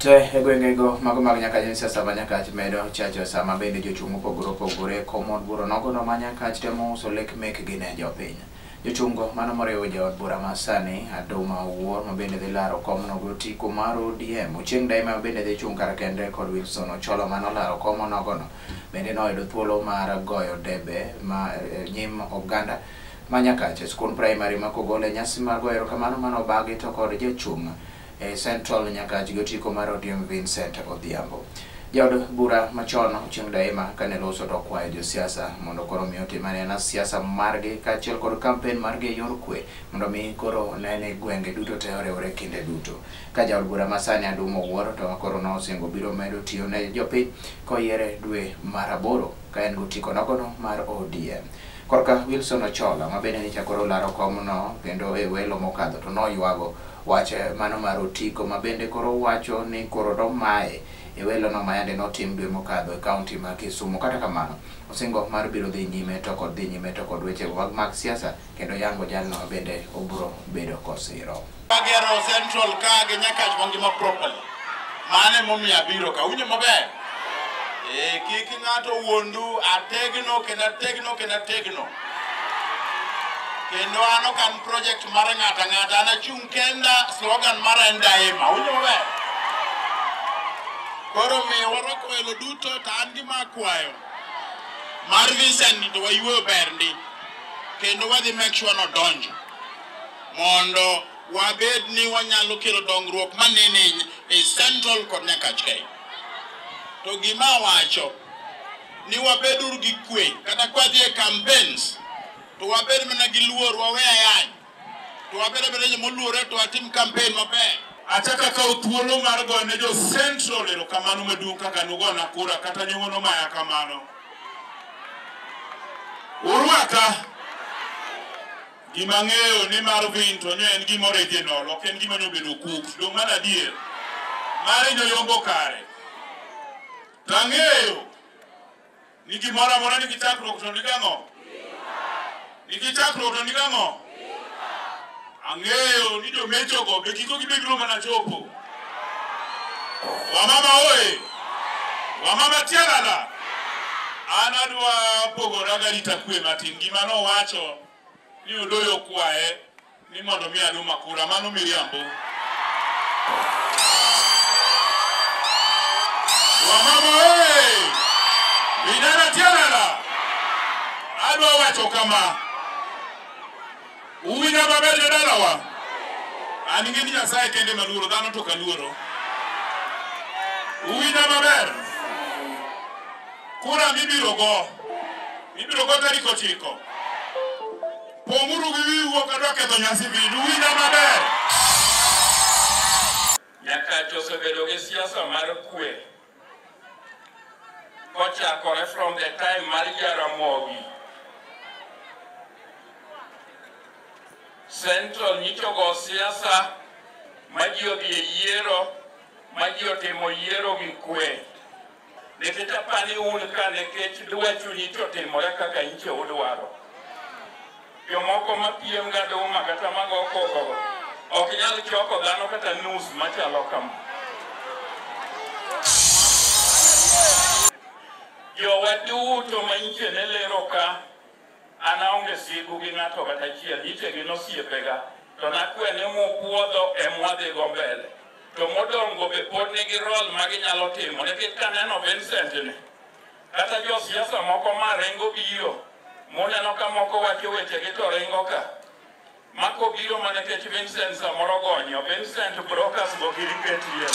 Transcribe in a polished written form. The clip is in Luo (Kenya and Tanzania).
Te e gwengego mago mag Nyakach siasa ma Nyakach medo chacho sama bende jochung' mopogore opogore kom od bura nogono ma Nyakach temo uso lek mekgi ne jopiny. Jochung'go mano moriwo jaod bura ma sani Aduma Owuor ma bende dhi laro komno gi otiko mar ODM, Ochieng' Daima ma bende dhi chung' kar kende kod Wilson Ochola mano laro kom onogono bende noyudo thuolo mar goyo debe ma nyim oganda ma Nyakach e skund primary ma Kogolo e nyasi mar goyo erokamano mano obagi to kod jachung' e Central Nyakach gi otiko mar ODM Vincent Odhiambo. Jaod bura machon Ochieng' Daima kane loso to okwayo josiasa mondo koro mi otim anena siasa margi kaachiel kod kampen margi e yor kwe mondo mi koro ne ni gwenge duto te oriwre kinde duto. Ka jaod bura masani Aduma Owuor to koro nosingo biro medo tiyo ne jopiny koyiere dwe mar 8 ka en gotiko nogono mar ODM. Korka Wilson Ochola ma bende nyicha koro laro komno kendo e welo mokadho to noywago wach mano mar otiko ma bende koro wacho ni koro domaye e welo no mayande notim dwe mokadho e kaunti ma Kisumu. Kata kamano osingo mar biro dhi nyime to kod dhi nyime to kod weche mag siasa kendo yango jalno bende obiro bedo kosiro. Agero Central ka gi Nyakach mangima properly. Mane momiyo abiro ka winjo maber. Kik ng'ato wuondu, ategno kendo ategno kendo ategno. Kendo an ok an project mar ng'ato ang'ata, an achung' kenda, slogan mara en Daima. Winjo maber. Koro miyo warwako welo duto to an gima akwayo mar Vincent ni to wayueyo ber ndi kendo wadhi make sure nodonjo mondo wabed ni wanyalo kelo dongruok manene e Central kod Nyakach kae. To gima awacho ni wabeduru gi kwe kata kwadhi e campaigns to wabed mana gi luor, wawe ayany to wabed abeda joma oluore to watim campaign maber. Achaka kawo thuolo mar goyo ne jo Central erokamano maduong' kaka nugona kura kata nyong'o nomaya kamano. Urwaka. Gima ng'eyo ni mar Vin to nyo en gima original, ok en gima nyobedo cooked. Dong' mana adier. Mare nyoyombo kare. To ang'eyo ni gimoro amora nigi chakruok to nigi ang'o? Nigi chakruok to nigi ang'o? Ang'eyo ni jomechogo be gikogi be biro mana chopo. Wamama oye! Wamama tialala! An adwa pogora garita kwe matin. Gima nowacho ni Odoyo kwaye ni mondo mi Aduma kura, mano miriambo. Wamama oye! Vijana tialala! Adwa wacho kama uwinja maber jodalawa. An ing'e ni Nyasaye kende maluoro, dhano to ok aluoro. Uwinja maber. Kura mibiro go tarik 9. Pong'uru gi wiu ok adwa ketho nyasi Vin. Uwinja maber. Nyakach osebedo gi siasa mar kwe kochakore from the time mar Jaramogi. Central nyicho go siasa ma ji odhi e yiero, ma ji otimo yiero gi kwe. Nikech apani un ka nikech dwachu nyicho otimore kaka nyicho udwaro. Jomoko mapiem gi Aduma kata mago koko ok nyal choko dhano kata nus machalo kama. Jowa duto ma nyiche ne lero ka, an aonge sigu gi ng'ato kata achiel, nyiche gin osiepega, to nakwe ni mupuodho emwadhigo mbele. To modong'go be pod nigi role ma ginyalo timo, nikech kaneno Vincent ni, kata josiasa moko ma ringo biro, muneno ka moko wacho wechegi to ringo ka. Mako biro mana nikech Vincent samoro gonyo, Vincent brokers go giri ketie.